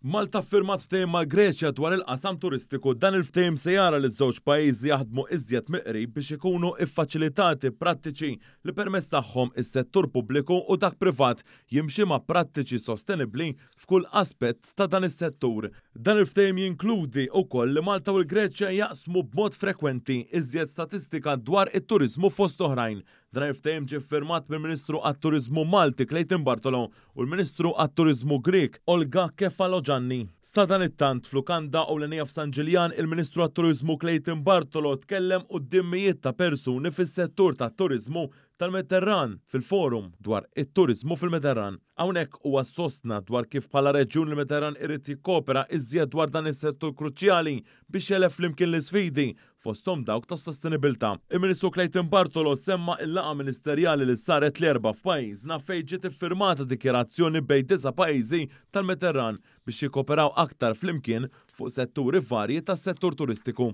Malta ffirmat ftehim mal-Greċja dwar il-qasam turistiku. Dan il-ftehim se jara li ż-żewġ pajjiżi jaħdmu iżjed mill-qrib biex ikunu ffaċilitati prattiċi li permezz tagħhom is-settur pubbliku u dak privat jimxi ma' prattiċi sostenibbli f'kull aspett ta' dan is-settur. Dan il-ftehim jinkludi wkoll li Malta u l-Greċja jaqsmu b'mod frekwenti iżjed statistika dwar it-turiżmu fost oħrajn. Dan il-ftehim ġie ffirmat mill-Ministru għat-Turiżmu Malti Clayton Bartolo u l-Ministru għat-Turiżmu Grieg Olga Kefalogianni. Sadanittant, f'lukanda ewlenija f'San Ġiljan, il-Ministru għat-Turiżmu Clayton Bartolo tkellem quddiem mijiet ta' persuni fis-settur tat-turiżmu tal-Mediterran fil-forum dwar it-turiżmu fil-Mediterran. Hawnhekk huwa sostna dwar kif bħala reġjun il-Mediterran irid jikkopera iżjed dwar dan is-settur kruċjali biex jegħleb flimkien l-isfidi fosthom dawk tas-sostenibilità. Il-Ministru Clayton Bartolo semma l-laqgħa ministerjali li saret l-Erbgħa f'pajjiżna fejn ġiet iffirmata dikjarazzjoni bejn disa' pajjiżi tal-Mediterran biex jikkoperaw aktar flimkien fuq setturi varji tas-settur turistiku.